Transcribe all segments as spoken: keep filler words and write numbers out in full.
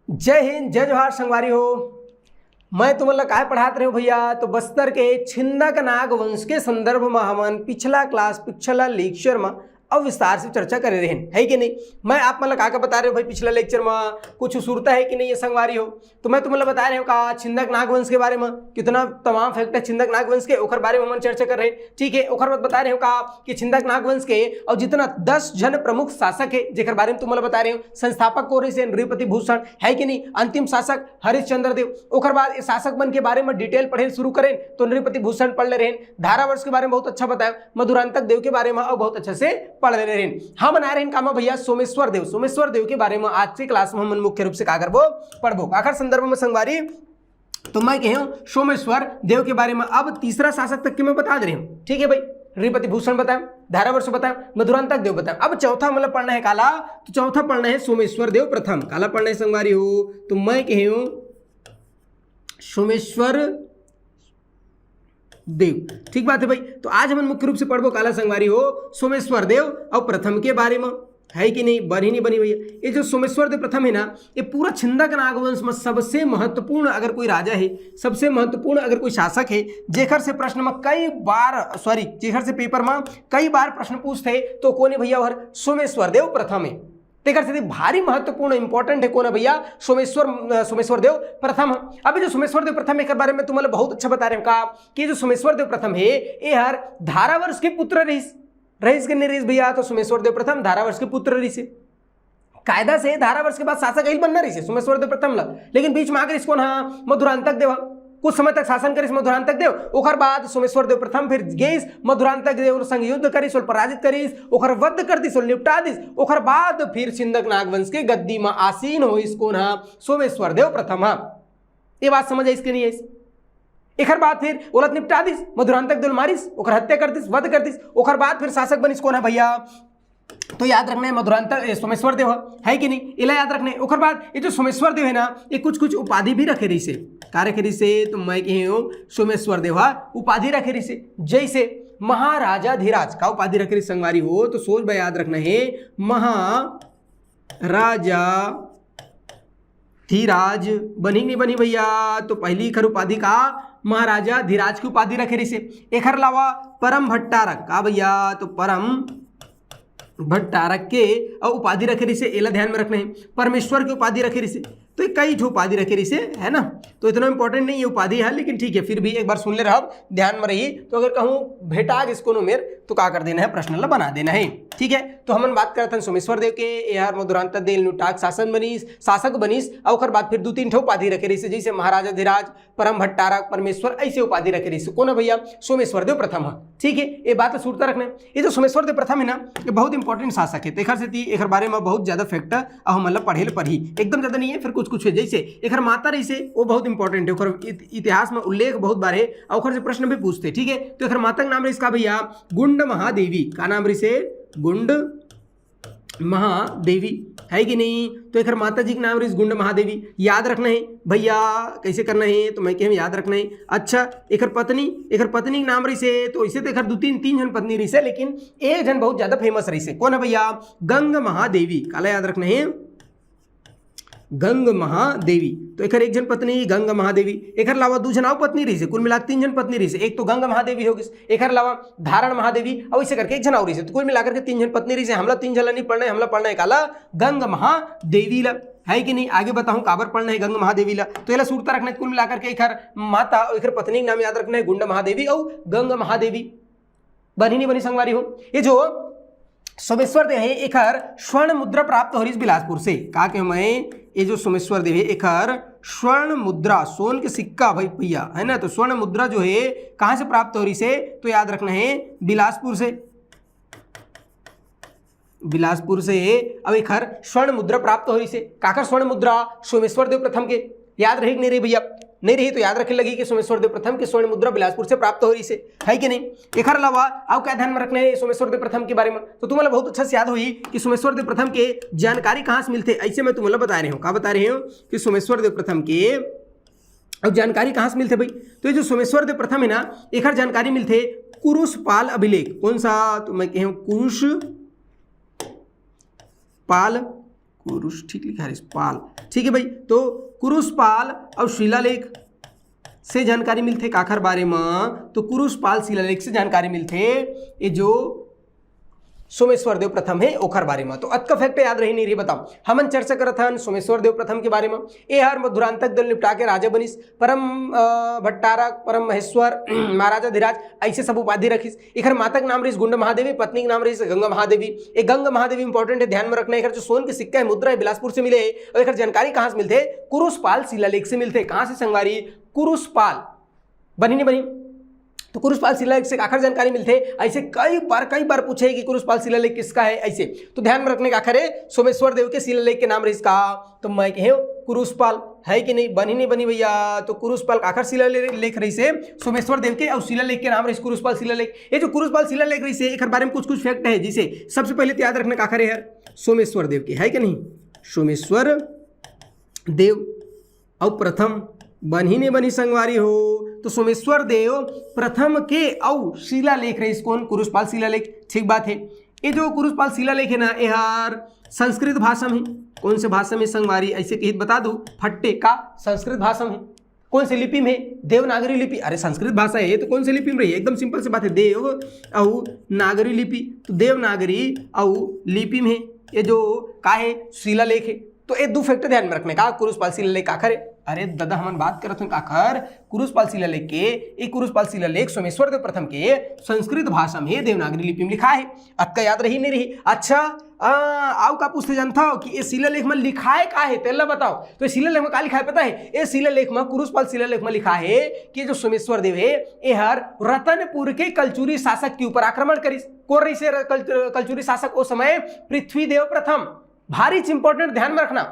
जय हिंद, जय जोहार संगवारी हो। मैं तुमन ला काय पढ़ात रहेंव भैया, तो बस्तर के छिंदक नाग वंश के संदर्भ म हमन पिछला क्लास, पिछला लेक्चर म अउ विस्तार से चर्चा करे रहेन, है कि नहीं? मैं आप मन ला का का बताय रहेंव भाई, पिछला लेक्चर म कुछ सुरता है कि नहीं ये संगवारी हो? तो मैं तुमन ला बताय रहेंव का छिंदक नाग वंश के बारे म, कितना तमाम फैक्ट है छिंदक नाग वंश के, ओकर बारे म हमन चर्चा करे रहेन। ठीक है, ओकर बाद बताय रहेंव का कि छिंदक नाग वंश के अउ जितना दस झन प्रमुख शासक है, जेकर बारे म तुमन ला बताय रहेंव, संस्थापक कोन रहिसे? नृपति भूषण, है कि नहीं? अंतिम शासक हरिश्चंद्र देव। ओकर बाद ये शासक मन के बारे म डिटेल पढ़े शुरू करेन, तो नृपति भूषण पढ़ ले रहेन, धारावर्ष के बारे म बहुत अच्छा बताय, मधुरांतक देव के बारे म अउ बहुत अच्छा से पढ़ ले रहेन। हमन आय रहेन का म भैया, सोमेश्वर देव। सोमेश्वर देव के बारे म आज के क्लास म हमन मुख्य रूप से का करबो, पढ़बो। काखर संदर्भ म संगवारी? तो मैं कहेंव सोमेश्वर देव के बारे म अब तीसरा शासक तक के मैं बता दे रहेंव। ठीक है भाई, नृपति भूषण बताय, धारावर्ष बताय, मधुरांतक देव बताय। अब चौथा मतलब पढ़ना है काला, तो चौथा पढ़ना है सोमेश्वर देव प्रथम। काला पढ़ना है संगवारी हो? तो मैं कहेंव सोमेश्वर देव। ठीक बात है भाई, तो आज हमन मुख्य रूप से पढ़बो काला संगवारी हो, सोमेश्वर देव अउ प्रथम के बारे म, है कि नहीं? बनी नहीं बनी भैया? ये जो सोमेश्वर देव प्रथम है ना, ये पूरा छिंदक नागवंश म सबसे महत्वपूर्ण अगर कोई राजा है, सबसे महत्वपूर्ण अगर कोई शासक है, जेकर से प्रश्न म कई बार, सॉरी, जेकर से पेपर म कई बार प्रश्न पूछथे, तो कोन है भैया? ओहर सोमेश्वर देव प्रथम है। तेकर सेती भारी महत्वपूर्ण, इंपॉर्टेंट है कोन है भैया? सोमेश्वर, अ, सोमेश्वर देव प्रथम है। अभी जो सोमेश्वर देव प्रथम, एकर बारे में तुमन ला बहुत अच्छा बताय रहेंव का कि जो सोमेश्वर देव प्रथम है, एहर धारावर्ष के पुत्र रहिस, रहिस के नहीं रहिस भैया? तो सोमेश्वर देव प्रथम धारावर्ष के पुत्र रहिस हे। कायदा से धारावर्ष के बाद शासक एही ल बनना रहिस हे सोमेश्वर देव प्रथम ला, लेकिन बीच में आ गे रहिस कोन हा? मधुरांतक देव हा। कुछ समय तक शासन करिस मधुरांतक देव, ओकर बाद सोमेश्वर देव प्रथम फिर गेस मधुरांतक देव संग युद्ध करिस, ओला पराजित करिस, ओकर वध कर दिस, ओला निपटा दिस। ओकर बाद फिर छिंदक नागवंश के गद्दी म आसीन होइस कोन हा? सोमेश्वर देव प्रथम हा। ये बात समझ आइस के नहीं आइस? एकर बाद फिर ओला निपटा दिस, मधुरांतक देव ल मारिस, ओकर हत्या कर दिस, वध कर दिस। ओकर बाद फिर शासक बनिस कोन हा भैया? तो याद रखना है मधुरांतक, ए, सोमेश्वर देव है कि नहीं, एला याद रखना है। ओकर बाद ये जो सोमेश्वर देव है ना, ये कुछ कुछ उपाधि भी रखे रहिस हे। का रखे रहिस हे? तो मैं कहेंव सोमेश्वर देव हा उपाधि रखे रहिस हे, जैसे महाराजाधिराज। का उपाधि रखे रहिस संगवारी हो? तो सोच भाई याद रखना है, महाराजा धीराज। बनी नहीं बनी भैया? तो पहली एकर उपाधि का, महाराजा धीराज की उपाधि रखे रहिस हे। एकर अलावा परम भट्टारक का भैया? तो परम भट्टारक के अउ उपाधि रखे रहिस हे, एला ध्यान में रखना है। परमेश्वर की उपाधि रखे रहिस हे, तो ये कई ठो उपाधि रखे रहिस हे, है ना? तो इतना इंपॉर्टेंट नहीं है उपाधि है, लेकिन ठीक है, फिर भी एक बार सुन ले रहब, ध्यान में रही। तो अगर कहूँ भेटा गिस कोनो मेर, तो का कर देना है? प्रश्न ला बना देना है। ठीक है, तो हमन बात करत हन सोमेश्वर देव के। एहर मधुरांतक देव ल निपटा के शासन बनिस, शासक बनिस, अउ ओकर बाद फिर दू तीन ठो उपाधि रखे रहिस हे, जैसे महाराजाधिराज, परम भट्टारक, परमेश्वर, ऐसे उपाधि रखे रहिस हे। कोन है भैया? सोमेश्वर देव प्रथम हा। ठीक है, ये बात ला सुरता रखना है। ये जो सोमेश्वर देव प्रथम है ना, ये बहुत इंपॉर्टेंट शासक है, तो एकर सेती एकर बारे में बहुत ज्यादा फैक्ट अउ हमन ला पढ़े ल पड़ही। एकदम ज्यादा नहीं है, फिर कुछ कुछ है। जैसे एकर माता रहिस हे, वो बहुत इंपॉर्टेंट है, ओकर इत-, इतिहास में उल्लेख बहुत बार है, अउ ओकर से प्रश्न भी पूछथे। ठीक है, तो एकर माता के नाम रहिस का भैया? गुंड महादेवी। का नाम रहिस हे? गुंड महादेवी, है कि नहीं? तो एकर माता जी के नाम रहिस गुंड महादेवी। याद रखना है भैया, कैसे करना है, तो मैं कहेंव याद रखना है। अच्छा, एकर पत्नी, एकर पत्नी के नाम रहिस हे, तो ऐसे तो एकर दू तीन, तीन झन पत्नी रहिस हे, लेकिन एक झन बहुत ज्यादा फेमस रहिस हे। कोन है भैया? गंग महादेवी। काला याद रखना है? गंग महादेवी। तो एकर एक झन पत्नी गंग महादेवी, एकर अलावा दू झन अउ पत्नी रहिस हे, कुल मिला के तीन झन पत्नी रहिस हे। एक तो गंग महादेवी हो गिस, एकर अलावा धारण महादेवी, अउ ऐसे करके एक झन अउ रहिस हे। तो कुल मिला करके तीन झन पत्नी रहिस हे। हमला तीन झन ला नहीं पढ़ना है, हमला पढ़ना है काला? गंग महादेवी ला, है कि नहीं? आगे बताहूँ काबर पढ़ना है गंग महादेवी ला। तो एला सुरता रखना है, कुल मिला करके एकर माता अउ एकर पत्नी के नाम याद रखना है, गुंड महादेवी अउ गंग महादेवी। बनी नहीं बनी संगवारी हो? ये जो सोमेश्वर देव है, एकर स्वर्ण मुद्रा प्राप्त हो रहिस बिलासपुर से। का कहेंव मैं, ये जो सोमेश्वर देव है, एकर स्वर्ण मुद्रा, सोन के सिक्का भाई भैया, है ना, तो स्वर्ण मुद्रा जो है कहाँ से प्राप्त हो रहिस हे? तो याद रखना है बिलासपुर से, बिलासपुर से। अब एकर स्वर्ण मुद्रा प्राप्त हो रहिस हे। काकर स्वर्ण मुद्रा? सोमेश्वर देव प्रथम के। याद रही कि नहीं रही भैया? नहीं रही तो याद रखे लगही कि सोमेश्वर देव प्रथम के स्वर्ण मुद्रा बिलासपुर से प्राप्त हो रहिस हे, है कि नहीं? एकर अलावा अउ का ध्यान में रखना है सोमेश्वर देव प्रथम के बारे में? तो तुमन ला बहुत अच्छा से याद होही कि सोमेश्वर देव प्रथम के जानकारी कहाँ से मिलथे। ऐसे मैं तुमन ला बताय रहेंव, का बताय रहेंव कि सोमेश्वर देव प्रथम के अउ जानकारी कहाँ से मिलथे भाई? तो ये जो सोमेश्वर देव प्रथम है ना, एकर जानकारी मिलथे कुरुष पाल अभिलेख। कौन सा? तो मैं कहेंव कुरुष पाल, कुरुस, ठीक लिखा है, पाल, ठीक है भाई। तो कुरुस पाल और शिलालेख से जानकारी मिलथे काखर बारे म? तो कुरुस पाल शिलालेख से जानकारी मिलथे ये जो सोमेश्वर देव प्रथम है ओखर बारे म। तो अतका फैक्ट याद रही नहीं रही, बताओ। हमन चर्चा करत हन सोमेश्वर देव प्रथम के बारे म। ए हर मधुरांतक दल निपटा के राजा बनिस, परम अ, भट्टारक, परम महेश्वर, महाराजाधिराज, ऐसे सब उपाधि रखिस। एखर माता के नाम रहिस गुंड महादेवी, पत्नी के नाम रहिस गंगा महादेवी। ए गंगा महादेवी इंपॉर्टेंट है, ध्यान में रखना। एखर जो सोन के सिक्का है, मुद्रा है, बिलासपुर से मिले है। और एखर जानकारी कहाँ से मिलथे? कुरुसपाल शिलालेख से मिलथे। कहाँ से संगवारी? कुरुसपाल। बनी नहीं बनी? तो कुरुसपाल शिलालेख से काखर जानकारी मिलथे? ऐसे कई बार, कई बार पूछे कि कुरुसपाल शिलालेख किसका है, ऐसे। तो ध्यान में रखने का, आखिर सोमेश्वर देव के शिलालेख के नाम रहिस का? तो मैं कहे कुरुसपाल, है कि नहीं? बनी नहीं बनी भैया? तो कुरुसपाल काखर शिलालेख रहिस हे? सोमेश्वर देव के। और शिलालेख के नाम रहिस कुरुसपाल शिलालेख। ये जो कुरुसपाल शिलालेख रहिस हे, एकर बारे में कुछ कुछ फैक्ट है, जिसे सबसे पहले तो याद रखना काखर है यार, सोमेश्वर देव के, है कि नहीं? सोमेश्वर देव। अउ प्रथम, बनी नहीं बनी संगवारी हो? तो सोमेश्वर देव प्रथम के अउ शिलालेख रहिस कोन? कुरुसपाल शिलालेख। ठीक बात है। ये जो कुरुसपाल शिलालेख है ना, ये हर संस्कृत भाषा में। कौन से भाषा में संगवारी? ऐसे कहित बता दो फट्टे का, संस्कृत भाषा में। कौन से लिपि में? देवनागरी लिपि। अरे, संस्कृत भाषा है, ये तो कौन से लिपि में रही? एकदम सिंपल सी बात है, देव अउ नागरी लिपि। तो देवनागरी अउ लिपि में ये जो का है, शिलालेख है। तो ये दू फैक्ट ध्यान में रखने का, कुरुसपाल शिलालेख काखर है। अरे दादा, हमन बात करत हन काखर? कुरुसपाल शिलालेख के। ये कुरुसपाल शिलालेख सोमेश्वर देव प्रथम के संस्कृत भाषा में देवनागरी लिपि में लिखा है। अतका याद रही नहीं रही? अच्छा, आ, आउ का पूछते जानता हो कि ये शिलालेख में लिखाए का है, तेला बताओ। तो ये शिलालेख में का लिखाए पता है? ये शिलालेख में, कुरुसपाल शिलालेख में लिखा है कि जो सोमेश्वर देव है, ये हर रतनपुर के कलचुरी शासक के ऊपर आक्रमण करिस। कोन रहिस हे र-, कल-, कलचुरी शासक ओ समय? पृथ्वी देव प्रथम। भारी इंपॉर्टेंट, ध्यान में रखना।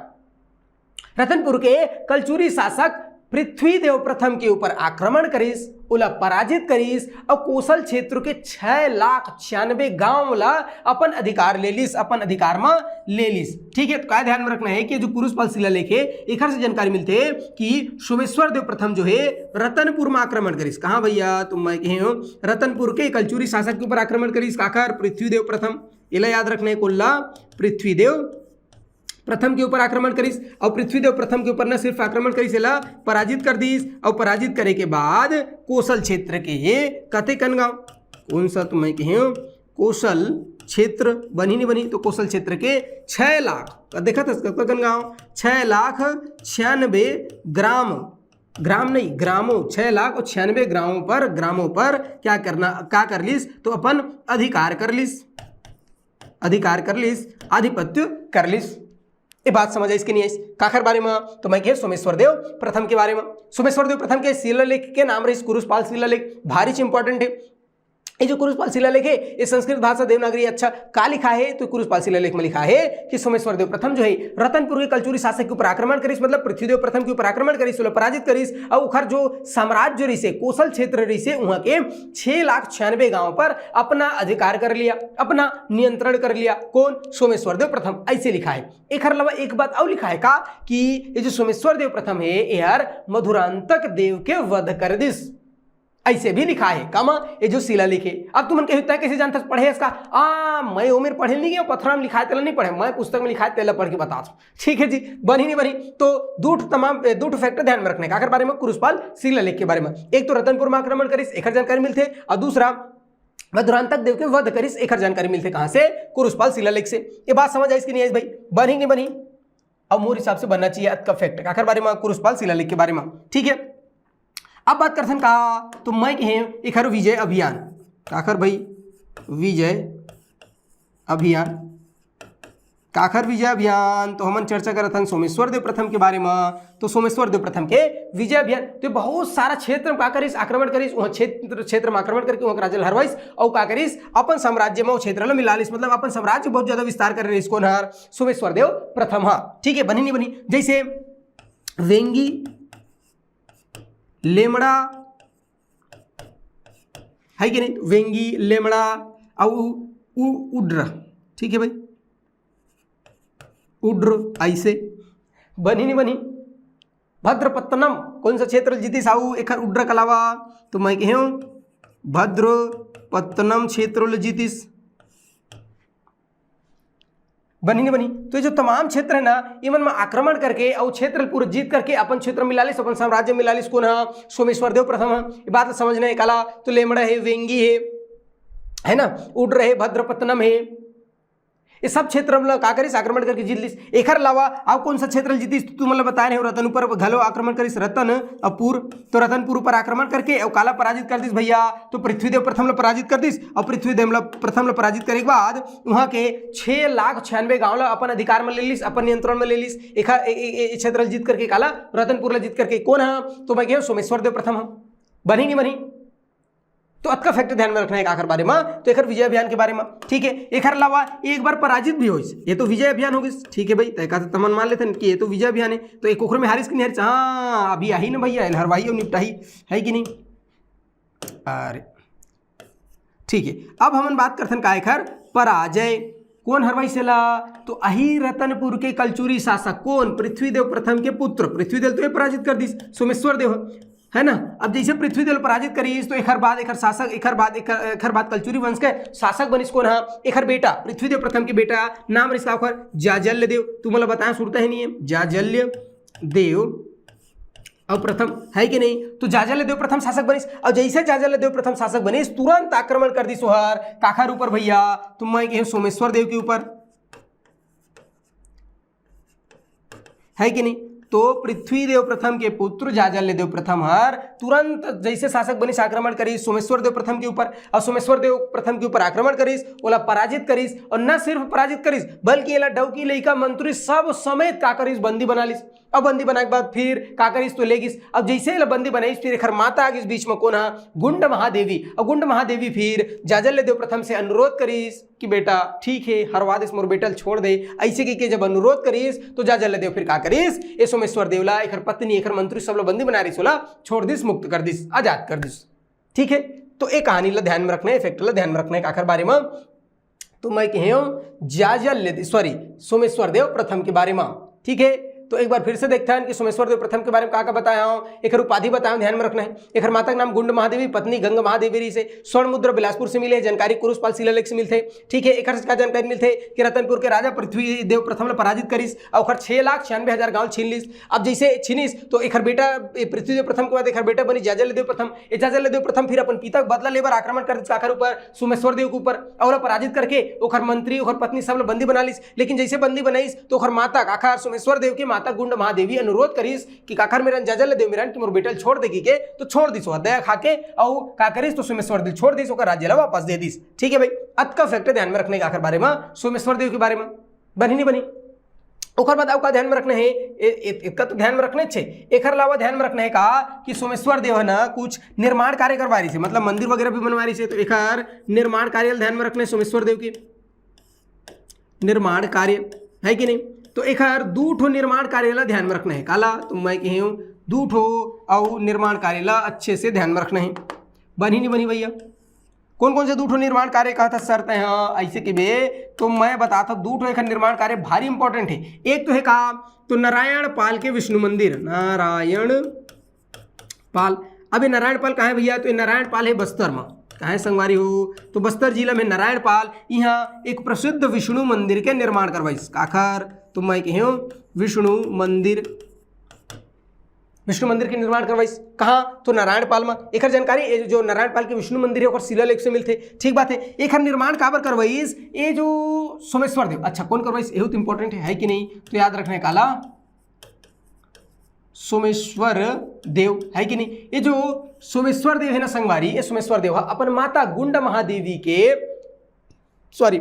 रतनपुर के कलचुरी शासक पृथ्वी देव प्रथम के ऊपर आक्रमण करिस, ओला पराजित करिस और कोसल क्षेत्र के छह लाख छियानबे गांव ला अपन अधिकार ले लिस, अपन अधिकार में ले लिस। ठीक है, तो का ध्यान में रखना है कि जो कुरुसपाल शिलालेख है, एखर से जानकारी मिलथे कि सोमेश्वर देव प्रथम जो है रतनपुर में आक्रमण करिस। कहाँ भैया? तो मैं कहे हूँ, रतनपुर के कलचुरी शासक के ऊपर आक्रमण करिस। काखर? पृथ्वी देव प्रथम। एला याद रखना है, कोल्ला पृथ्वी देव प्रथम के ऊपर आक्रमण करिस। और पृथ्वी देव प्रथम के ऊपर न सिर्फ आक्रमण करिस, एला पराजित कर दिस। और पराजित करे के बाद कोसल क्षेत्र के ये कतेकन गांव, कौन सा तो मैं कहे हूँ, कोसल क्षेत्र, बनी नहीं बनी? तो कोसल क्षेत्र के छह लाख, देखत हस कतकन गांव, छह लाख छियानबे ग्राम, ग्राम नहीं, ग्रामों, छह लाख और छियानबे ग्रामों पर, ग्रामों पर क्या करना, क्या कर लिस? तो अपन अधिकार कर लिस, अधिकार कर लिस, आधिपत्य कर लिस। ये बात समझ आइस कि नहीं आइस? काखर बारे में? तो मैं कहे सोमेश्वर देव प्रथम के बारे में। सोमेश्वर देव प्रथम के शिलालेख के नाम रहिस कुरुसपाल शिलालेख, भारी इंपॉर्टेंट है। ये जो कुरुसपाल शिलालेख है, ये संस्कृत भाषा देवनागरी, अच्छा, का लिखा है? तो कुरुसपाल शिलालेख में लिखा है कि सोमेश्वर देव प्रथम जो है रतनपुर के कलचुरी शासक के ऊपर आक्रमण करिस, मतलब पृथ्वीदेव प्रथम के ऊपर आक्रमण करिस, ओला पराजित करिस, और उखर जो साम्राज्य रहिसे, कोसल क्षेत्र रहिसे, वहाँ के छह लाख छियानबे गांव पर अपना अधिकार कर लिया, अपना नियंत्रण कर लिया। कौन? सोमेश्वर देव प्रथम, ऐसे लिखा है। एखर अलावा एक बात और लिखा है का कि ये जो सोमेश्वर देव प्रथम है, ये हर मधुरांतक देव के वध कर दिस, ऐसे भी लिखा है। कामा ये जो शिलालेख है, अब तुमन कहे होता है कैसे जानता पढ़े इसका? आ, मैं उम्र पढ़े नहीं गया, पथरा में लिखा है तेला नहीं पढ़े, मैं पुस्तक में लिखा है तेला पढ़ के बता दो। ठीक है जी, बनी नहीं बनी? तो दू ठो तमाम, ए, दू ठो फैक्ट ध्यान में रखने का। आखिर बारे में कुरुसपाल शिलालेख के बारे में, एक तो रतनपुर में आक्रमण करिस, एकर जानकारी मिलथे, और दूसरा मधुरांतक देव के वध करिस, एकर जानकारी मिलथे कहाँ से? कुरुसपाल शिलालेख से। ये बात समझ आइस कि नहीं आइस भाई? बनी नहीं बनी? अब मोर हिसाब से बनना चाहिए अतका फैक्ट। काखर बारे में? कुरुसपाल शिलालेख के बारे में। ठीक है, अब बात करथन का, तो मैं कहे एखर विजय अभियान। काखर भाई? विजय अभियान। काखर विजय अभियान? तो हमन चर्चा करत हन सोमेश्वर देव प्रथम के बारे में। तो सोमेश्वर देव प्रथम के विजय अभियान, तो बहुत सारा क्षेत्र में का करिस? आक्रमण करिस। वहाँ क्षेत्र, क्षेत्र में आक्रमण करके वहाँ के राजा ल हरवाइस, और का करिस? अपन साम्राज्य में वो क्षेत्र ल मिला लिस, मतलब अपन साम्राज्य बहुत ज्यादा विस्तार करे रहिस। कौन हर? सोमेश्वर देव प्रथम। हाँ, ठीक है, बनी नहीं बनी? जैसे वेंगी, लेमड़ा, है कि नहीं? वेंगी, लेमड़ा, अउ उ-, उड्र, ठीक है भाई, उड्र, ऐसे बनी नहीं बनी? भद्रपत्तनम कौन सा क्षेत्र जीतिस आऊ एखर उड्र के अलावा? तो मैं कहे हूँ भद्रपत्तनम क्षेत्र ल जीतिस। बनी नहीं बनी? तो ये जो तमाम क्षेत्र है ना, इमन में आक्रमण करके और क्षेत्र पूरा जीत करके अपन क्षेत्र मिला लिस, अपन साम्राज्य मिला लिस। कौन हा? सोमेश्वर देव प्रथम हा। ये बात ला समझना है काला। तो लेमड़ा है, वेंगी है, है ना, उड्र है, भद्रपत्तनम है, ये सब क्षेत्र हमला का करिस? आक्रमण करके जीत लिस। एखर अलावा अउ कौन सा क्षेत्र जीतिस? तुमन ला बताए रहे, रतनपुर पर घलो आक्रमण करिस, रतनपुर। तो रतनपुर पर आक्रमण करके अउ काला पराजित कर दिस भैया? तो पृथ्वीदेव प्रथम ला पराजित कर दिस। और पृथ्वीदेव ला, प्रथम ला पराजित करे के बाद वहाँ के छः लाख छियानवे गांव ला अपन अधिकार में ले लिस, अपन नियंत्रण में ले लिस। एखर ए, ए, ए, क्षेत्र ला जीत करके काला, रतनपुर ला जीत करके। कौन हा? तो मैं कहे सोमेश्वर देव प्रथम हा। बनी नहीं बनी? तो अतका फैक्ट ध्यान में रखना है काखर बारे में, तो एखर विजय अभियान के बारे में, ठीक है। एखर अलावा एक बार पराजित भी होइस, ये तो विजय अभियान हो गइस, ठीक है भाई, तय का तो तमन मान लेथन कि ये तो विजय अभियान है। तो एक ओखर में हारिस कि नहीं हारिस? हाँ, अभी आही ना भैया, एल हरवाही और निपटाही, है कि नहीं? अरे ठीक है, अब हमन बात करथन का एखर पराजय। कौन हरवाइस एला? तो अही रतनपुर के कलचुरी शासक कौन? पृथ्वीदेव प्रथम के पुत्र पृथ्वीदेव तो ये पराजित कर दिस, सोमेश्वर देव, है ना। अब जैसे पृथ्वीदेव पराजित करिस तो एखर बाद एखर शासक, एखर बाद एखर, एखर बाद कलचुरी वंश के शासक बनिस कौन हा? एखर बेटा, पृथ्वीदेव प्रथम के बेटा, नाम रिस का ओखर? जाजल्य देव। तुमन ला बताया सुरता ही नहीं है, जाजल्य देव और प्रथम, है कि नहीं? तो जाजल्य देव प्रथम शासक बनिस, और जैसे जाजल्य देव प्रथम शासक बनिस, तुरंत आक्रमण कर दिस ओहर काखर ऊपर भैया? तो मैं कहे सोमेश्वर देव के ऊपर, है कि नहीं? तो पृथ्वीदेव प्रथम के पुत्र जाजल्य देव प्रथम हर तुरंत जैसे शासक बनिस, आक्रमण करिस सोमेश्वर देव प्रथम के ऊपर, और सोमेश्वर देव प्रथम के ऊपर आक्रमण करिस, ओला पराजित करिस, और न सिर्फ पराजित करिस बल्कि एला डौकी लइका मंत्री सब समेत का करिस? बंदी बना लिस। अब बंदी बनाए के बाद फिर का करिस? तो ले गिस। अब जैसे एला बंदी बनाइस, फिर एखर माता आ गिस बीच में, कौन हा? गुंड महादेवी। और गुंड महादेवी फिर जाजल्य देव प्रथम से अनुरोध करिस कि बेटा ठीक है, हरवा देस मोर बेटा ल छोड़ दे। ऐसे कहिके जब अनुरोध करिस तो जाजल्य देव फिर का करिस? ए सोमेश्वर देव ला, एखर पत्नी, एखर मंत्री सब ला बंदी बना रिस, ओला छोड़ दिस, मुक्त कर दिस, आजाद कर दिस। ठीक है, तो ए कहानी ला ध्यान में रखना है, फैक्ट ला ध्यान में रखना है काखर बारे में? तो मैं कहे हूँ जाजल्य, सॉरी, सोमेश्वर देव प्रथम के बारे में। ठीक है, तो एक बार फिर से देखथन कि सोमेश्वर देव प्रथम के बारे में का का बताया हूँ, एकर उपाधि बताया हूँ, ध्यान में रखना है। एकर माता के नाम गुंड महादेवी, पत्नी गंग महादेवी रहिसे। स्वर्ण मुद्रा बिलासपुर से मिले, जानकारी कुरुसपाल शिलालेख से मिलथे। ठीक है, एकर से का जानकारी मिलथे कि रतनपुर के राजा पृथ्वी देव प्रथम ला पराजित करिस और ओकर छह लाख छियानवे हजार गांव छीन लिस। अब जैसे छीनिस तो एकर बेटा, ए, पृथ्वी देव प्रथम के बाद एकर बेटा बनी जाजल्य देव प्रथम। ए जाजल्य देव प्रथम फिर अपन पिता के बदला लेबर आक्रमण कर दिस काकर ऊपर? सोमेश्वर देव के ऊपर। और ओला पराजित करके ओकर मंत्री, ओकर पत्नी सब ला बंदी बना लिस। लेकिन जैसे बंदी बनाइस तो ओकर माता काकर, सोमेश्वर देव के माता गुंड महादेवी अनुरोध करिस कि काकर मेरन, जाजल्य देव मेरन कि मोर बेटा ल छोड़ दे कहिके, तो छोड़ दिस ओह दया खा के। और का करिस तो सोमेश्वर देव छोड़ दिस, ओकर राज्य ला वापस दे दिस। ठीक है भाई, अतका फैक्ट ध्यान में रखने काकर बारे में, सोमेश्वर देव के बारे में। बनी नहीं बनी? ओकर बाद अउ का ध्यान में रखना है? ए-, ए-, एतका तो ध्यान में रखना है। एकर अलावा ध्यान में रखना है का कि सोमेश्वर देव है ना कुछ निर्माण कार्य करवा रहिसे, मतलब मंदिर वगैरह भी बनवा रहिसे, तो एकर निर्माण कार्य ला ध्यान में रखना है सोमेश्वर देव के। निर्माण कार्य है कि नहीं? तो एकर दू ठो निर्माण कार्य ला ध्यान में रखना है। काला? तो मैं कहे हूँ दू ठो अउ निर्माण कार्य ला अच्छे से ध्यान में रखना है। बनी नहीं बनी भैया? कौन कौन से दू ठो निर्माण कार्य कहत हस सर तैं? हाँ, ऐसे के बे तो मैं बताता हूँ, दू ठो एकर निर्माण कार्य भारी इंपॉर्टेंट है। एक तो है का, तो नारायण पाल के विष्णु मंदिर, नारायण पाल। अब ये नारायण पाल कहाँ है भैया? तो ये नारायण पाल है बस्तर में। कहाँ है संगवारी हो? तो बस्तर जिला में नारायण पाल यहाँ एक प्रसिद्ध विष्णु मंदिर के निर्माण करवाइस। काखर? तो मैं कहे हूँ विष्णु मंदिर, विष्णु मंदिर के निर्माण करवाइस। कहाँ? तो नारायण पाल में। एकर जानकारी, ये जो नारायण पाल के विष्णु मंदिर है, ओकर शिलालेख से मिलथे। ठीक बात है, एकर निर्माण काबर करवाइस? ये जो सोमेश्वर देव, अच्छा, कौन करवाइस, ये तो इंपॉर्टेंट है, है कि नहीं? तो याद रखने काला, सोमेश्वर देव, है कि नहीं? ये जो सोमेश्वर देव है ना संगवारी, ये सोमेश्वर देव हा अपन माता गुंड महादेवी के, सॉरी,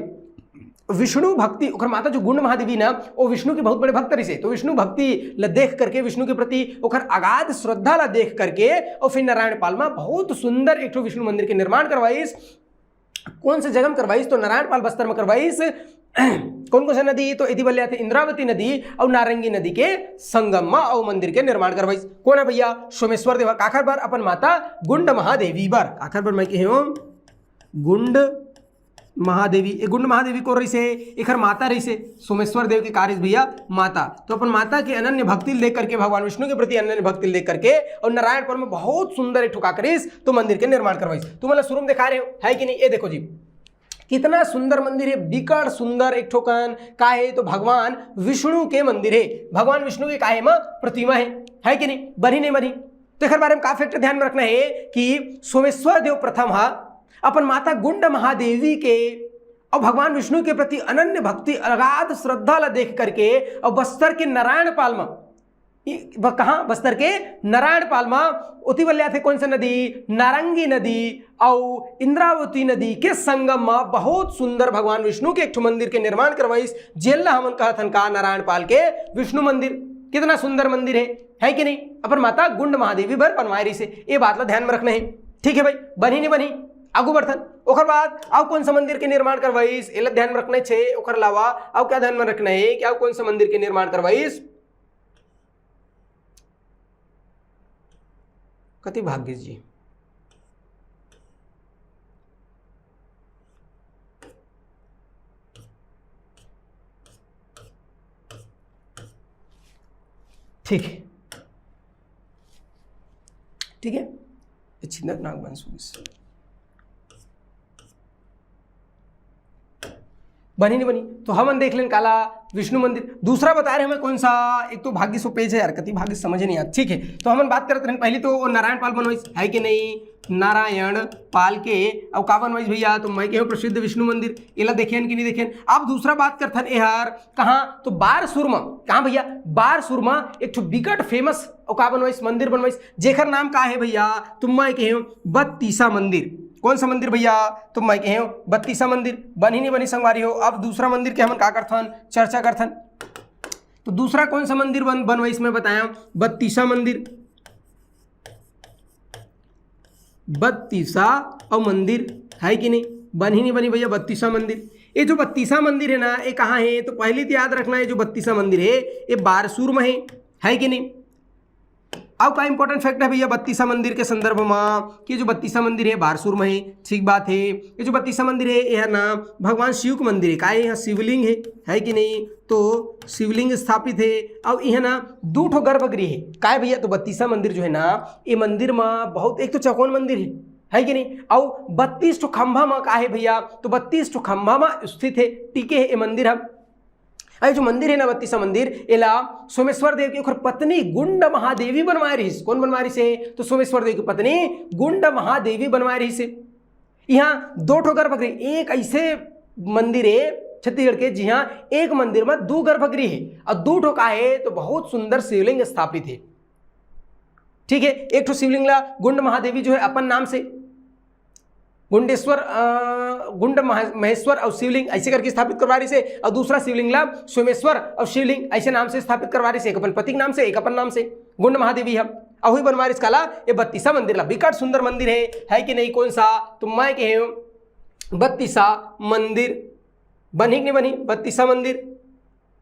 विष्णु भक्ति, ओकर माता जो गुंड महादेवी ना, वो विष्णु के बहुत बड़े भक्त रहिसे। तो विष्णु भक्ति ल देख करके, विष्णु के प्रति ओकर अगाध श्रद्धा ला देख करके, और फिर नारायण पाल में बहुत सुंदर एक ठो विष्णु मंदिर के निर्माण करवाइस। कौन से जगह में करवाइस? तो नारायण पाल बस्तर में करवाइस। कौन कौन से नदी? तो एदी बल्ले आथे इंद्रावती नदी और नारंगी नदी के संगम में, और मंदिर के निर्माण करवाइस। कौन है भैया? सोमेश्वर देव हा। काखर बर? अपन माता गुंड महादेवी बर। काखर बर मैं कहे हूँ गुंड महादेवी। ये गुंड महादेवी कौन रहिसे? एकर माता रहिसे, सोमेश्वर देव के का रहिस भैया? माता। तो अपन माता के अनन्य भक्ति ल देख करके, भगवान विष्णु के प्रति अनन्य भक्ति ल देख करके, और नारायण पाल में बहुत सुंदर एक ठो का करिस, तो मंदिर के निर्माण करवाइस। तुमन ला शुरू में देखा रहे हो, है कि नहीं? ये देखो जी, कितना सुंदर मंदिर हे, बिकट सुंदर एक ठोकन। का हे? तो भगवान विष्णु के मंदिर हे। भगवान विष्णु के का हे? एमा प्रतिमा हे, है कि नहीं? बनही नहीं बनही? तो एकर बारे में का फैक्ट ध्यान में रखना हे कि सोमेश्वर देव प्रथम हा अपन माता गुंड महादेवी के और भगवान विष्णु के प्रति अनन्य भक्ति, अगाध श्रद्धा ला देख करके और बस्तर के नारायण पाल में, कहाँ? बस्तर के नारायण पाल में ओती बल्ले आथे कौन सा नदी? नारंगी नदी। और इंद्रावती नदी के संगम में बहुत सुंदर भगवान विष्णु के एक ठो मंदिर के निर्माण करवाइस, जेला हमन कहत हन का? नारायण पाल के विष्णु मंदिर। कितना सुंदर मंदिर है, है कि नहीं? अपन माता गुंड महादेवी बर बनवाए रहिस हे। ये बात ला ध्यान में रखना है, ठीक है भाई? बनही नहीं बनही? आगू बढ़थन। ओकर बाद अउ कौन सा मंदिर के निर्माण करवाइस, एला ध्यान में रखना छे। ओकर अलावा अउ क्या ध्यान में रखना है कि अउ कौन सा मंदिर के निर्माण करवाइस? कति भाग्य जी। ठीक है, ठीक है। छिंदत नाग बन सुगिस। बनी नहीं बनी? तो हमन देख लेन काला विष्णु मंदिर। दूसरा बता रहे हमें कौन सा, एक तो भाग्य सो पेज है यार, कति भाग्य समझ नहीं आता। ठीक है, तो हमन बात करत रहेन पहली तो वो नारायण पाल बनवाइस, है कि नहीं? नारायण पाल के। अब का बनवाइस भैया? तो मैं कहे हूँ प्रसिद्ध विष्णु मंदिर, एला देखेन कि नहीं देखेन। अब दूसरा बात करथन एहर कहाँ? तो बारसूर म। कहाँ भैया? बारसूर म एक ठो बिकट फेमस और का बनवाइस? मंदिर बनवाइस, जेकर नाम का है भैया? तो मैं कहे हूँ बत्तीसा मंदिर। कौन सा मंदिर भैया? तो मैं कहे हूँ बत्तीसा मंदिर। बनी नहीं बनी संगवारी हो? अब दूसरा मंदिर के हमन का करथन, चर्चा करथन। तो दूसरा कौन सा मंदिर बन बनवाइस, मैं बताया बत्तीसा मंदिर। बत्तीसा और मंदिर है कि नहीं? बनी नहीं बनी भैया बत्तीसा मंदिर? ये जो बत्तीसा मंदिर है ना, ये कहाँ है? तो पहली तो याद रखना है, जो बत्तीसा मंदिर है ये बारसूर में है, है कि नहीं? अब का इंपॉर्टेंट फैक्ट है भैया बत्तीसा मंदिर के संदर्भ में कि जो बत्तीसा मंदिर है बारसूर में है, ठीक बात है। ये जो बत्तीसा मंदिर है यह ना भगवान शिव के मंदिर है, का है? यहाँ शिवलिंग है, है कि नहीं? तो शिवलिंग स्थापित है। अब यह ना दू ठो गर्भगृह है, का है भैया? तो बत्तीसा मंदिर जो है ना, ये मंदिर में बहुत, एक तो चौकोन मंदिर है, है कि नहीं? और बत्तीस ठो खंभा में का है भैया? तो बत्तीस ठो खंभा में स्थित है, टिके है ये मंदिर हम। अरे जो मंदिर है ना बत्तीसा मंदिर, एला सोमेश्वर देव की ओकर पत्नी गुंड महादेवी बनवाए रहिस। कौन बनवाए रहिस है? तो सोमेश्वर देव की पत्नी गुंड महादेवी बनवाए रहिस है। यहाँ दो ठो गर्भगृह, एक ऐसे मंदिर है छत्तीसगढ़ के जिहाँ एक मंदिर में दो गर्भगृह है और दो ठो का है तो बहुत सुंदर शिवलिंग स्थापित है। ठीक है, एक ठो शिवलिंग ला गुंड महादेवी जो है अपन नाम से गुंडेश्वर, अ, गुंड महा-, महेश्वर और शिवलिंग ऐसे करके स्थापित करवा रहिस हे, और दूसरा शिवलिंग ला सोमेश्वर और शिवलिंग ऐसे नाम से स्थापित करवा रहिस हे, एक अपन पति के नाम से, एक अपन नाम से, गुंड महादेवी हम। अहुई बनवा रहिस काला, ये बत्तीसा मंदिर ला, बिकट सुंदर मंदिर है, है कि नहीं? कौन सा? तो मैं कहे हूँ बत्तीसा मंदिर। बनी कि नहीं बनी बत्तीसा मंदिर?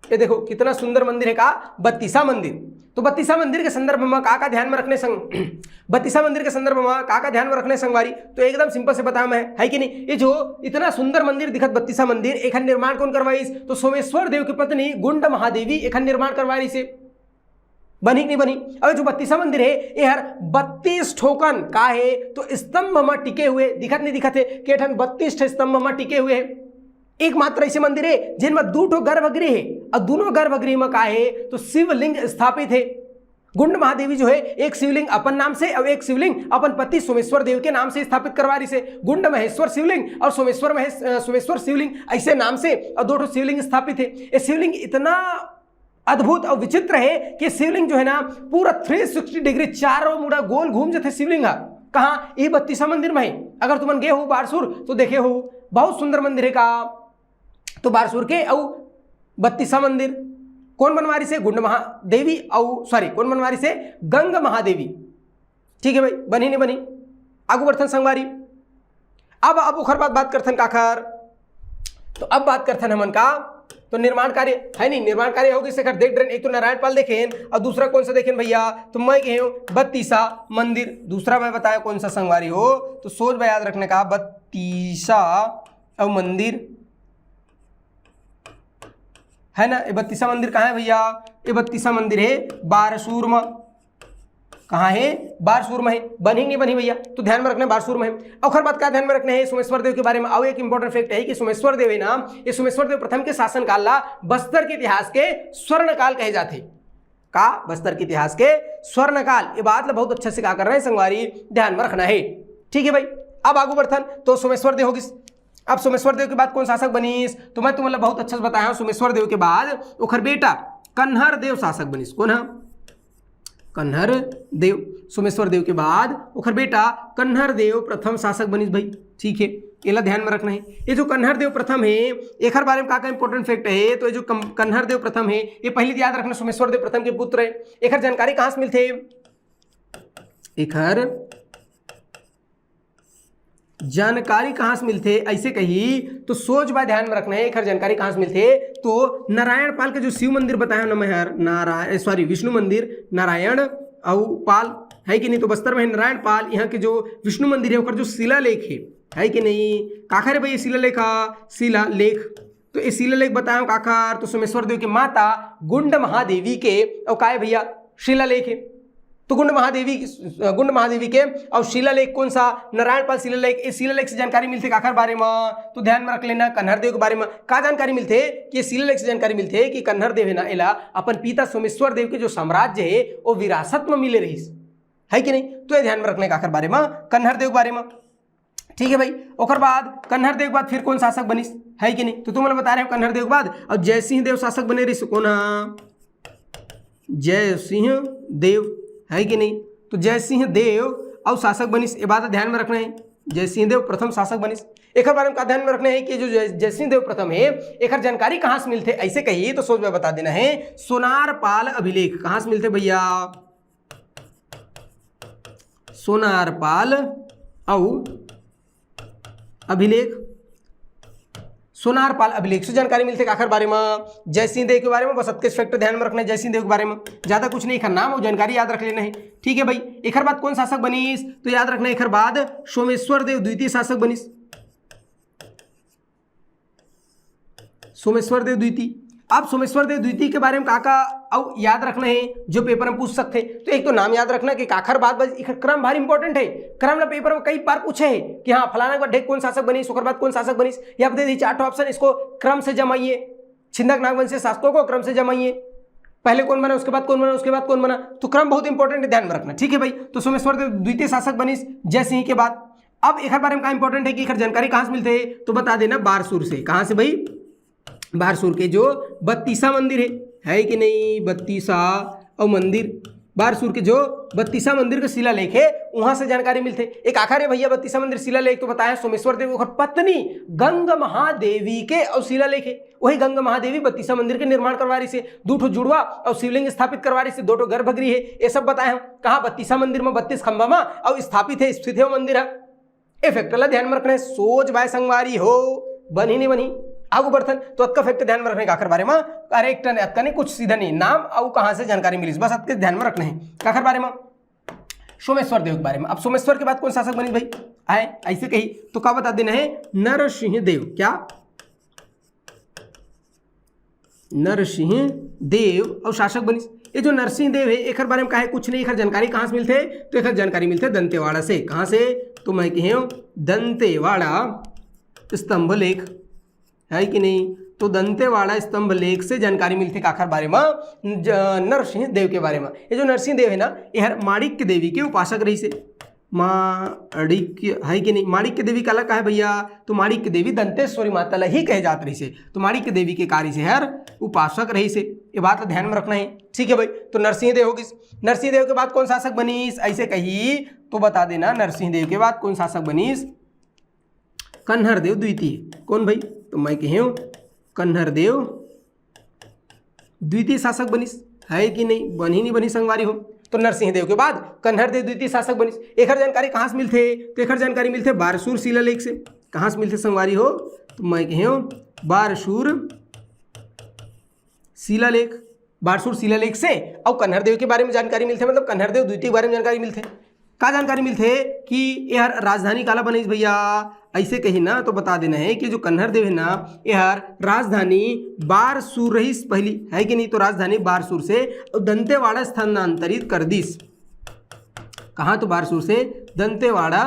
ये देखो कितना सुंदर मंदिर है का बत्तीसा मंदिर। तो बत्तीसा मंदिर के संदर्भ में का का ध्यान में रखने संग बत्तीसा मंदिर के संदर्भ में का का ध्यान में रखने संगवारी, तो एकदम सिंपल से बताया मैं, है कि नहीं? ये जो इतना सुंदर मंदिर दिखत बत्तीसा मंदिर, एखन निर्माण कौन करवाइस? तो सोमेश्वर देव की पत्नी गुंड महादेवी एखन निर्माण करवाइस हे। बनी कि नहीं बनी? अब जो बत्तीसा मंदिर है ये हर बत्तीस ठोकन का है तो स्तंभ में टिके हुए दिखत नहीं दिखत है? के ठन बत्तीस ठे स्तंभ में टिके हुए है। एकमात्र ऐसे मंदिर है जिनमें दू ठो गर्भगृह है और दोनों गर्भगृह में का है तो शिवलिंग स्थापित है। गुंड महादेवी जो है एक शिवलिंग अपन नाम से और एक शिवलिंग अपन पति सोमेश्वर देव के नाम से स्थापित करवा रहिस हे। गुंड महेश्वर शिवलिंग और सोमेश्वर महेश अ, सोमेश्वर शिवलिंग ऐसे नाम से और दो ठो शिवलिंग स्थापित है। ये शिवलिंग इतना अद्भुत और विचित्र है कि शिवलिंग जो है ना पूरा थ्री सिक्सटी डिग्री चारों मुड़ा गोल घूम जाते शिवलिंग है। कहाँ? ये बत्तीसा मंदिर में है। अगर तुमन गए हो बारसूर तो देखे हो, बहुत सुंदर मंदिर है का। तो बारसूर के अउ बत्तीसा मंदिर कौन बनवा रहिस हे? गुंड महादेवी अउ सॉरी कौन बनवा रहिस हे? गंग महादेवी। ठीक है भाई, बनी नहीं बनी? आगू बढ़थन संगवारी। अब अब ओखर बाद बात करथन काखर, तो अब बात करथन हमन का तो निर्माण कार्य है नहीं, निर्माण कार्य होगी सेकर देख डरेन। एक तो नारायण पाल देखेन और दूसरा कौन सा देखेन भैया? तो मैं कहे हूँ बत्तीसा मंदिर। दूसरा मैं बताया कौन सा संगवारी हो, तो सोच में याद रखने का बत्तीसा और मंदिर है ना। ये बत्तीसा मंदिर कहाँ है भैया? ये बत्तीसा मंदिर है बारसूर में। कहाँ हे? बारसूर में हे। बनही नहीं बनही भैया? तो ध्यान में रखना हे बारसूर में हे। ओखर बाद का ध्यान में रखना हे सोमेश्वर देव के बारे में? अउ एक इंपॉर्टेंट फैक्ट हे कि सोमेश्वर देव हे ना, ये सोमेश्वर देव प्रथम के शासनकाल ला बस्तर के इतिहास के स्वर्णकाल कहे जाथे। का? बस्तर के इतिहास के स्वर्णकाल। ये बात ला बहुत अच्छा से का करना हे संगवारी, ध्यान में रखना हे। ठीक हे भाई, अब आगू बढ़थन। तो सोमेश्वर देव हो गिस। अब सोमेश्वर देव के बाद कौन शासक बनिस? तो मैं तुमन ला बहुत अच्छा से बताया हूँ, सोमेश्वर देव के बाद ओखर बेटा कन्हर देव शासक बनिस। कौन है? कन्हर देव। सोमेश्वर देव के बाद ओखर बेटा कन्हर देव प्रथम शासक बनिस भाई। ठीक हे, एला ध्यान में रखना हे। ये जो कन्हर देव प्रथम हे, एखर बारे में का का इंपॉर्टेंट फैक्ट हे? तो ये जो कम- कन्हर देव प्रथम हे, ये पहली याद रखना, सोमेश्वर देव प्रथम के पुत्र हे। एखर जानकारी कहाँ से मिलथे? एखर जानकारी कहाँ से मिलथे? ऐसे कही तो सोच बाय ध्यान में रखना हे, एखर जानकारी कहाँ से मिलथे? तो नारायण पाल के जो शिव मंदिर बताया ना मैं हर, नारायण, सॉरी, विष्णु मंदिर, नारायण अउ पाल, है कि नहीं? तो बस्तर में है नारायण पाल, यहाँ के जो विष्णु मंदिर है, ओकर जो शिलालेख है, है कि नहीं? काखर है भाई ये शिलालेख? हाँ, शिलालेख। तो ये शिलालेख बताया काखर? तो सोमेश्वर देव के माता गुंड महादेवी के, और काय भैया? शिलालेख है। तो गुंड महादेवी, गुंड महादेवी के, और शिलालेख कौन सा? नारायण पाल शिलालेख। इस शिलालेख से जानकारी मिलथे काखर बारे में? तो ध्यान में रख लेना, कन्हर देव के बारे में। का जानकारी मिलथे? कि शिलालेख से जानकारी मिलथे कि कन्हर देव है ना, एला अपन पिता सोमेश्वर देव के जो साम्राज्य है, वो विरासत में मिले रहिस, है कि नहीं? तो ये ध्यान में रखना हे काखर बारे में? कन्हर देव के बारे में। ठीक है भाई, ओकर बाद कन्हर देव के बाद फिर कौन शासक बनिस, है कि नहीं? तो तुमन ला बता रहे हो कन्हर देव के बाद, और जयसिंह देव शासक बने रहिस। कौन हा? जयसिंह देव, है कि नहीं? तो जयसिंह देव अउ शासक बनिस, ये बात ध्यान में रखना हे। जयसिंह देव प्रथम शासक बनिस। एकर बारे में का ध्यान में रखना हे कि जो जय-, जयसिंह देव प्रथम हे, एकर जानकारी कहाँ से मिलथे? ऐसे कही तो सोच में बता देना हे, सोनार पाल अभिलेख। कहाँ से मिलथे भैया? सोनार पाल अउ अभिलेख। सोनार पाल अभिलेख से जानकारी मिलथे काखर बारे में? जयसिंह देव के बारे में। बस अतकेच फैक्ट ध्यान में रखना हे जयसिंह देव के बारे में, ज्यादा कुछ नहीं, एखर नाम अउ जानकारी याद रख लेना हे। ठीक है भाई, एखर बाद कौन शासक बनिस? तो याद रखना, एखर बाद सोमेश्वर देव द्वितीय शासक बनिस। सोमेश्वर देव द्वितीय। अब सोमेश्वर देव द्वितीय के बारे में का का अउ याद रखना हे जो पेपर में पूछ सकथे? तो एक तो नाम याद रखना कि काखर बाद बस, एखर क्रम भारी इंपॉर्टेंट हे। क्रम ला पेपर में कई बार पूछे हे कि हाँ, फलाना के बाद ढेक कौन शासक बनिस, ओकर बाद कौन शासक बनिस, या आप दे दी चार ठो ऑप्शन, इसको क्रम से जमाइए। छिंदक नागवंशीय शासकों को क्रम से जमाइए, पहले कौन बना, उसके बाद कौन बना, उसके बाद कौन बना। तो क्रम बहुत इंपॉर्टेंट है, ध्यान में रखना। ठीक है भाई, तो सोमेश्वर देव द्वितीय शासक बनिस जयसिंह के बाद। अब एखर बारे में का इंपॉर्टेंट है कि एखर जानकारी कहाँ से मिलथे? तो बता देना, बारसूर से। कहाँ से भाई? बारसूर के जो बत्तीसा मंदिर है, है कि नहीं? बत्तीसा अउ मंदिर, बारसूर के जो बत्तीसा मंदिर के शिलालेख है, वहां से जानकारी मिलथे। एक आखर है भैया, बत्तीसा मंदिर शिलालेख तो बताया सोमेश्वर देव, ओकर पत्नी गंग महादेवी के अउ शिलालेख है, वही गंग महादेवी बत्तीसा मंदिर के निर्माण करवा रहिसे, दू ठो जुड़वा अउ शिवलिंग स्थापित करवा रहिसे, दो ठो गर्भगृह है, ये सब बताए हम। कहाँ? बत्तीसा मंदिर में, बत्तीस खंभा में, अउ स्थापित है, स्थित है वो मंदिर है। ए फैक्टर ला ध्यान में रखना है, सोच बाय संगवारी हो, बनही नहीं बनही। आगू बढ़थन तो अतका फैक्ट ध्यान में रखना हे, काखर बारे में? करेक्ट ने, अतका नहीं, कुछ सीधा नहीं, नाम अउ कहाँ से जानकारी मिलिस, बस अतके ध्यान में रखना हे। काखर बारे में? सोमेश्वर देव के बारे में। अब सोमेश्वर के बाद कौन शासक बनिस भाई? आए, ऐसे कही तो का बता देना हे? नरसिंह देव। क्या? नरसिंह देव अउ शासक बनिस। ये जो नरसिंह देव है, एखर बारे में का है? कुछ नहीं। एखर जानकारी कहाँ से मिलथे? तो एखर जानकारी मिलथे दंतेवाड़ा से। कहाँ से? तो मैं कहे हूँ दंतेवाड़ा स्तंभ लेख, है कि नहीं? तो दंतेवाड़ा स्तंभ लेख से जानकारी मिलथे काखर बारे में? ज-, नरसिंह देव के बारे में। ये जो नरसिंह देव है ना, ये हर माणिक्य देवी के उपासक रहिसे। माणिक्य, है कि नहीं? माणिक्य देवी काला कहे भैया? तो माणिक्य देवी दंतेश्वरी माता ला ही कहे जात रहिसे। तो माणिक्य देवी के का रहिसे? हर उपासक रहिसे। ये बात ला ध्यान में रखना है। ठीक है भाई, तो नरसिंह देव हो गिस। नरसिंह देव के बाद कौन शासक बनिस? ऐसे कही तो बता देना, नरसिंह देव के बाद कौन शासक बनिस? कन्हर देव द्वितीय। कौन भाई? तो मैं कहे हूँ कन्हर देव द्वितीय शासक बनिस, है कि नहीं? बनही नहीं बनही संगवारी हो। तो नरसिंह देव के बाद कन्हर देव द्वितीय शासक बनिस। एखर जानकारी कहाँ से मिलथे? तो एखर जानकारी मिलथे बारसूर शिलालेख से। कहाँ से मिलथे संगवारी हो? तो मैं कहे हूँ बारसूर शिलालेख, बारसूर शिलालेख से। अउ कन्हर देव के बारे में जानकारी मिलथे, मतलब कन्हर देव द्वितीय के बारे में जानकारी मिलथे। का जानकारी मिलथे कि एहर राजधानी काला बनिस भैया? ऐसे कही ना तो बता देना है कि जो कन्हर देव है ना, एहर राजधानी बारसूर रहिस पहली, है कि नहीं? तो राजधानी बारसूर से दंतेवाड़ा स्थानांतरित कर दिस। कहाँ? तो बारसूर से दंतेवाड़ा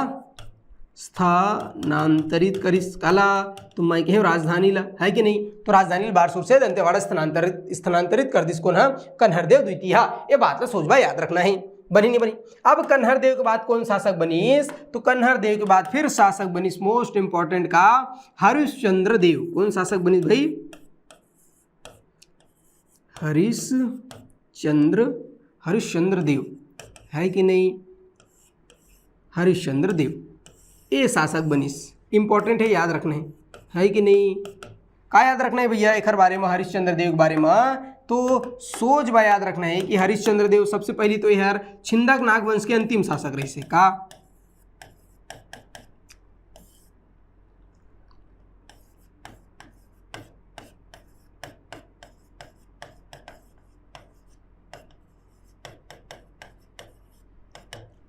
स्थानांतरित करिस। काला? तो मैं कहे राजधानी ला, है कि नहीं? तो राजधानी ला बारसूर से दंतेवाड़ा स्थानांतरित, स्थानांतरित कर दिस। कोन ह? कन्हर देव द्वितीय। ये बात ला सोच बा, याद रखना है। बनी नहीं बनी? अब कन्हर देव के बाद कौन शासक बनिस? तो कन्हर देव के बाद फिर शासक बनिस, मोस्ट इंपॉर्टेंट, का? हरिश्चंद्र देव। कौन शासक बनिस भाई? हरिश्चंद्र, हरिश्चंद्र देव, है कि नहीं? हरिश्चंद्र देव ये शासक बनिस, इंपॉर्टेंट है, याद रखना है, है कि नहीं? का याद रखना है भैया एकर बारे में, हरिश्चंद्र देव के बारे में? तो सोच बा, याद रखना है कि हरिश्चंद्र देव सबसे पहली तो यार छिंदक नागवंश के अंतिम शासक रहिस हे। का?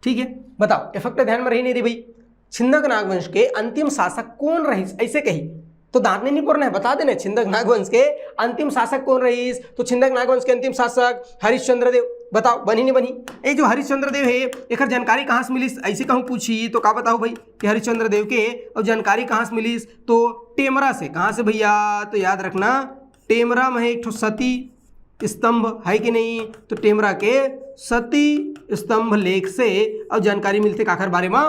ठीक है, बताओ, इफेक्ट ध्यान में रही नहीं रही भाई? छिंदक नागवंश के अंतिम शासक कौन रहिस, ऐसे कही तो दांत नहीं निपोरना है, बता देना है, छिंदक नागवंश के अंतिम शासक कौन रहिस? तो छिंदक नागवंश के अंतिम शासक हरिश्चंद्र देव। बताओ, बनी नहीं बनी? ये जो हरिश्चंद्र देव है, एकर जानकारी कहाँ से मिलिस, ऐसे कहूँ पूछी तो का बताओ भाई कि हरिश्चंद्र देव के और जानकारी कहाँ से मिलिस? तो टेमरा से। कहाँ से भैया? तो याद रखना, टेमरा में एक ठो सती स्तंभ, है कि नहीं? तो टेमरा के सती स्तंभ लेख से और जानकारी मिलथे काखर बारे में?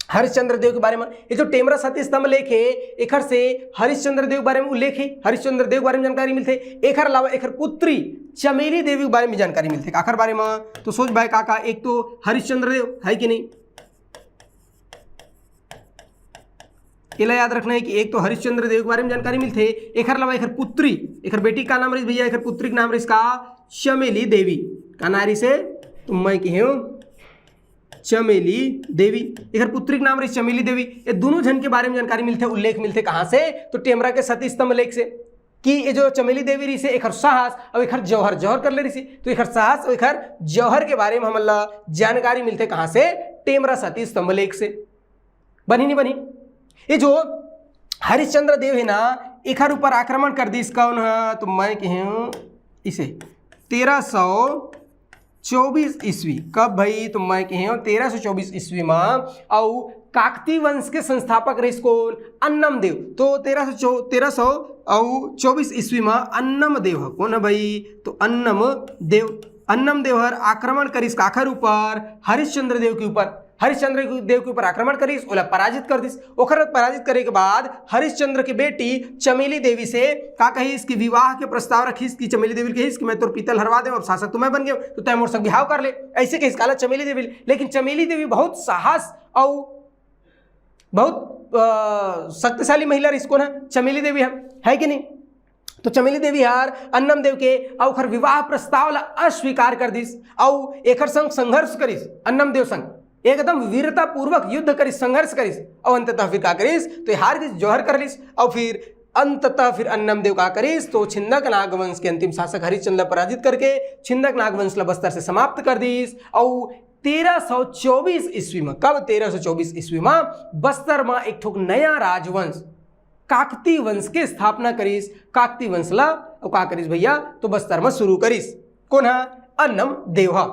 हरिश्चंद्र देव के बारे में। ये जो टेमरा सती स्तंभ लेख है, एखर से हरिश्चंद्र देव के बारे में उल्लेख है, हरिश्चंद्र देव के बारे में जानकारी मिलथे। एखर अलावा एखर पुत्री चमेली देवी के बारे में जानकारी मिलथे। काखर बारे में? तो सोच भाई काका, एक तो हरिश्चंद्र देव, है कि नहीं? एला याद रखना है कि एक तो हरिश्चंद्र देव के बारे में जानकारी मिलथे, एखर अलावा एखर पुत्री, एखर बेटी का नाम रहिस भैया? एखर पुत्री के नाम रहिस का? चमेली देवी। का नाम रहिस हे? तो मैं कहे हूँ चमेली देवी। एखर पुत्री के नाम रहिस चमेली देवी। ये दोनों झन के बारे में जानकारी मिलथे, उल्लेख मिलथे कहाँ से? तो टेमरा के सती स्तंभ लेख से। कि ये जो चमेली देवी रहिस हे, एखर साहस और एखर जौहर, जौहर कर ले रहिस हे, तो एखर साहस और एखर जौहर के बारे में हमन ला जानकारी मिलथे कहाँ से? टेमरा सती स्तंभ लेख से। बनी नहीं बनी? ये जो हरिश्चंद्र देव है ना, एखर ऊपर आक्रमण कर दिस कौन ह? तो मैं कहे हूँ इसे तेरह सौ चौबीस ईस्वी। कब भाई? तो मैं कहे हूँ तेरह सौ चौबीस ईस्वी में। अउ काकती वंश के संस्थापक रहिस कौन? अन्नम देव। तो तेरह सौ, तेरह सौ अउ चौबीस ईस्वी में अन्नम देव ह। कौन है भाई? तो अन्नम देव। अन्नम देव हर आक्रमण करिस काखर ऊपर? हरिश्चंद्र देव के ऊपर। हरिश्चंद्र देव के ऊपर आक्रमण करिस, ओला पराजित कर दिस। ओकर पराजित करे के बाद हरिश्चंद्र के बेटी चमेली देवी से का कहिस कि विवाह के प्रस्ताव रखिस कि चमेली देवी ल कहिस कि मैं तोर पिता ल हरवा देव, अब शासक तो मैं बन गया, तो तै मोर संग बिहाव कर ले, ऐसे कहिस काला चमेली देवी ल। लेकिन चमेली देवी बहुत साहस अउ बहुत, अ, शक्तिशाली महिला रहिस कोन ह? चमेली देवी ह, है कि नहीं? तो चमेली देवी हर अन्नम देव के अउ ओखर विवाह प्रस्ताव ला अस्वीकार कर दिस अउ एखर संग संघर्ष करिस, अन्नम देव संग एकदम वीरता पूर्वक युद्ध करिस, संघर्ष करिस अउ अंततः फिर का करिस? तो हार गिस, जौहर कर लिस। अउ फिर अंततः फिर अन्नम देव का करिस? तो छिंदक नागवंश के अंतिम शासक हरिश्चंद्र ला पराजित करके छिंदक नागवंश ला बस्तर से समाप्त कर दिस। अउ तेरह सौ चौबीस ईस्वी में, कब? तेरह सौ चौबीस ईस्वी में बस्तर में एक ठोक नया राजवंश काकती वंश के स्थापना करिस। काकती वंश ला अउ का करिस भैया? तो बस्तर में शुरू करिस। कोन ह? अन्नम देव ह।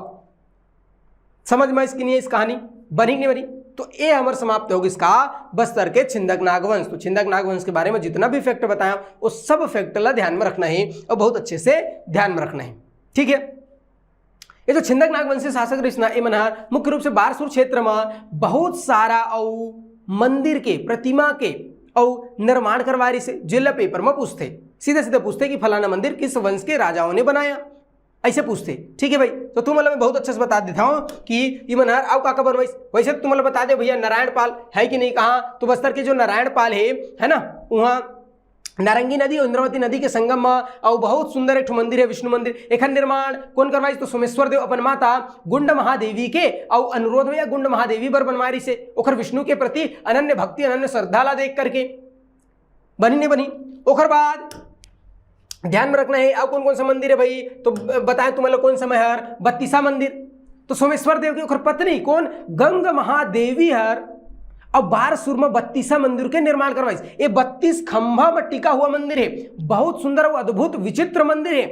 समझ में आइस कि नहीं आइस कहानी? बनी कि नहीं बनी? तो ये हमर समाप्त हो गिस का बस्तर के छिंदक नागवंश। तो छिंदक नागवंश के बारे में जितना भी फैक्ट बताया, वो सब फैक्ट ला ध्यान में रखना है और बहुत अच्छे से ध्यान में रखना है, ठीक है? ये जो छिंदक नागवंशी शासक रहिस ना, ये मन हर मुख्य रूप से बारसूर क्षेत्र में बहुत सारा अउ मंदिर के प्रतिमा के अउ निर्माण करवाए रहिस हे, जेला पेपर में पूछथे, सीधा सीधा पूछथे कि फलाना मंदिर किस वंश के राजाओं ने बनाया, ऐसे पूछथे। ठीक है भाई, तो तुम मतलब मैं बहुत अच्छे से बता देता हूँ कि ये मन हर अउ का का बनवाइस। वैसे तो तुम मतलब बता दे भैया, नारायण पाल है कि नहीं, कहाँ? तो बस्तर के जो नारायण पाल है, है ना, वहाँ नारंगी नदी और इंद्रावती नदी के संगम में अउ बहुत सुंदर एक ठो मंदिर है, विष्णु मंदिर। एखर निर्माण कौन करवाइस? तो सोमेश्वर देव अपन माता गुंड महादेवी के अउ अनुरोध में या गुंड महादेवी बर बनवाए रहिस हे, ओखर विष्णु के प्रति अनन्य भक्ति, अनन्य श्रद्धा ला देख करके। बनी नहीं बनी? ओखर बाद ध्यान में रखना है, अउ कौन कौन सा मंदिर है भाई? तो ब-, बताएं तुम लोग कौन सा हर? बत्तीसा मंदिर। तो सोमेश्वर देव के ओखर पत्नी कौन? गंग महादेवी हर अब बारसूर में बत्तीसा मंदिर के निर्माण करवाइस। ये बत्तीस खंभा में टिका हुआ मंदिर है, बहुत सुंदर और अद्भुत विचित्र मंदिर है।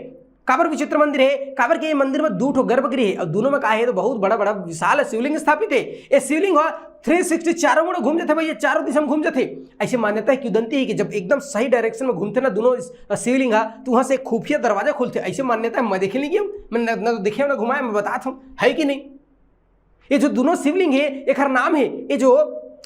काबर विचित्र मंदिर हे? काबर के ये मंदिर में दू ठो गर्भगृह हे और दोनों में का हे, तो बहुत बड़ा बड़ा विशाल शिवलिंग स्थापित हे। ये शिवलिंग ह थ्री सिक्सटी, चारों मुड़ घूम जाथे भैया, चारों दिशा में घूम जाथे। ऐसे मान्यता हे, किंवदंती हे कि जब एकदम सही डायरेक्शन में घूमथे ना दोनों इस, अ, शिवलिंग ह, तो वहां से एक खुफिया दरवाजा खुलथे। ऐसे मान्यता हे, मैं देखे नहीं गया हूं, मैं न, न तो देखे हूं ना घूमा हूं, मैं बताता हूं, है कि नहीं? ये जो दोनों शिवलिंग हे, एकर नाम हे, ये जो,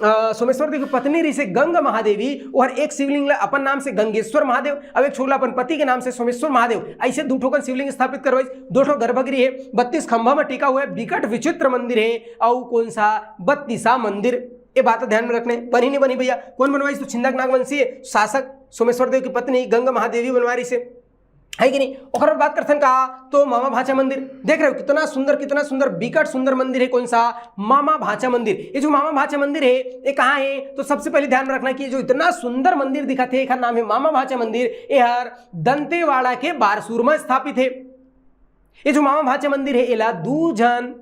अ, सोमेश्वर देव के पत्नी रहिसे गंगा महादेवी, ओहर एक शिवलिंग ला अपन नाम से गंगेश्वर महादेव, अब एक छोला अपन पति के नाम से सोमेश्वर महादेव, ऐसे दू ठोकन शिवलिंग स्थापित करवाइस, दो ठो गर्भगृह हे, बत्तीस खंभा में टिका हुआ हे, बिकट विचित्र मंदिर हे, अउ कौन सा बत्तीसा मंदिर, ये बात ध्यान में रखने, बनी नहीं बनी भैया, कौन बनवाइस? तो छिंदक नागवंशी शासक सोमेश्वर देव की पत्नी गंगा महादेवी बनवा रहिसे, है कि नहीं? ओकर बाद बात करथन का, तो मामा भांचा मंदिर देख रहे हो, कितना सुंदर, कितना सुंदर, बिकट सुंदर मंदिर हे। कौन सा? मामा भांचा मंदिर। ये जो मामा भांचा मंदिर हे, ये कहाँ हे? तो सबसे पहले ध्यान में रखना कि ये जो इतना सुंदर मंदिर दिखत हे, एकर नाम हे मामा भांचा मंदिर। ये हर दंतेवाड़ा के बारसूर में स्थापित हे। ये जो मामा भांचा मंदिर हे, एला दू झन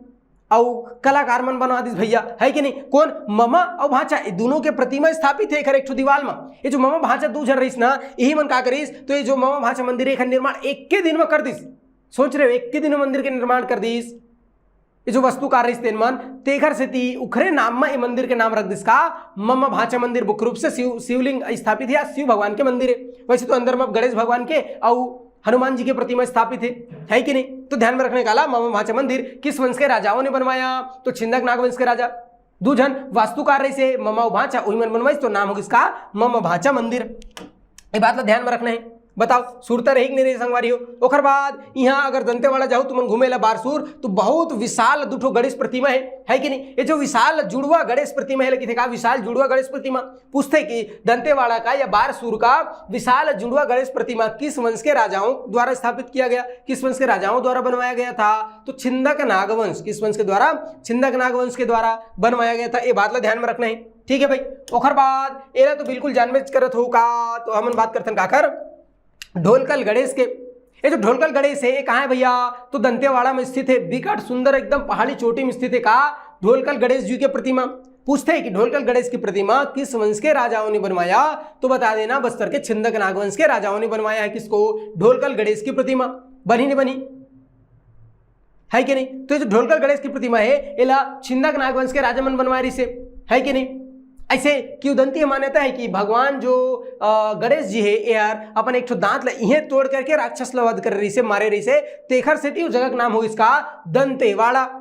अउ कलाकार मन बनवा दिस भैया, है कि नहीं? कौन? ममा अउ भांचा, ये दोनों के प्रतिमा स्थापित हे एकर एक ठो दीवाल में। ये जो ममा भांचा दू झन रहिस ना, यही मन का करिस, तो ये जो ममा भांचा मंदिर हे, एकर निर्माण एक के दिन में कर दिस। सोच रहे हो, एक के दिन में मंदिर के निर्माण कर दिस। ये जो वास्तुकार रहिस तेन मन, तेखर सेती उखरे नाम में ये मंदिर के नाम रख दिस का, ममा भांचा मंदिर। मुख्य रूप से शिव, शिवलिंग स्थापित हे या शिव भगवान के मंदिर हे। वैसे तो अंदर में गणेश भगवान के अउ हनुमान जी के प्रतिमा स्थापित हे, है कि नहीं? तो ध्यान में रखने का ला, ममा भांचा मंदिर किस वंश के राजाओं ने बनवाया? तो छिंदक नागवंश के राजा। दू झन वास्तुकार रहिसे, ममा अउ भांचा, उही मन बनवाइस, तो नाम हो गिस का, ममा भांचा मंदिर। ये बात ला ध्यान में रखना हे। बताओ, सुरता रही कि नहीं रही संगवारी हो? ओकर बाद यहाँ अगर दंतेवाड़ा जाओ तुमन घूमे ला बारसूर, तो बहुत विशाल दू ठो गणेश प्रतिमा हे, है कि नहीं? ये जो विशाल जुड़वा गणेश प्रतिमा हे, लेकिन का विशाल जुड़वा गणेश प्रतिमा पूछथे कि दंतेवाड़ा का या बारसूर का विशाल जुड़वा गणेश प्रतिमा किस वंश के राजाओं द्वारा स्थापित किया गया, किस वंश के राजाओं द्वारा बनवाया गया था? तो छिंदक नागवंश। किस वंश के द्वारा? छिंदक नागवंश के द्वारा बनवाया गया था। ये बात ला ध्यान में रखना हे, ठीक है भाई। ओकर बाद एला तो बिल्कुल जानबे करत हो का, तो हमन बात करथन काकर, ढोलकल गणेश के। ये जो ढोलकल गणेश हे, ये कहाँ हे भैया? तो दंतेवाड़ा में स्थित हे, बिकट सुंदर, एकदम पहाड़ी चोटी में स्थित हे का ढोलकल गणेश जी के प्रतिमा। पूछथे कि ढोलकल गणेश की प्रतिमा किस वंश के राजाओं ने बनवाया, तो बता देना, बस्तर के छिंदक नागवंश के राजाओं ने बनवाया है। किसको? ढोलकल गणेश की प्रतिमा। बनी नहीं बनी, है कि नहीं? तो ये जो ढोलकल गणेश की प्रतिमा हे, एला छिंदक नागवंश के राजा मन बनवाए रहिसे, है कि नहीं? ऐसे किंवदंती मान्यता हे कि भगवान जो, अ, गणेश जी हे, ये यार अपन एक ठो दांत ला इहें तोड़ करके राक्षस ला वध करे रहिसे, मारे रहिसे, तेखर सेती वो जगह के नाम हो गिस का दंतेवाड़ा।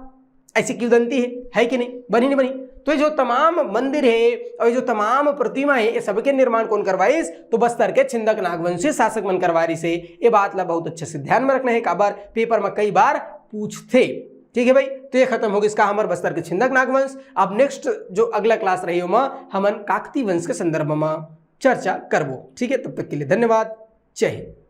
ऐसी किंवदंती हे, है कि नहीं? बनी नहीं बनी? तो ये जो तमाम मंदिर हे अउ ये जो तमाम प्रतिमा हे, ये सबके निर्माण कौन करवाइस? तो बस्तर के छिंदक नागवंशी शासक मन करवाए रहिसे। ये बात ला बहुत अच्छे से ध्यान में रखना हे, काबर पेपर में कई बार पूछथे। ठीक है भाई, तो ये खत्म हो गिस का हमर बस्तर के छिंदक नागवंश। अब नेक्स्ट जो अगला क्लास रही, ओमा हमन काकती वंश के संदर्भ में चर्चा करबो। ठीक है, तब तक के लिए धन्यवाद, जय हिंद।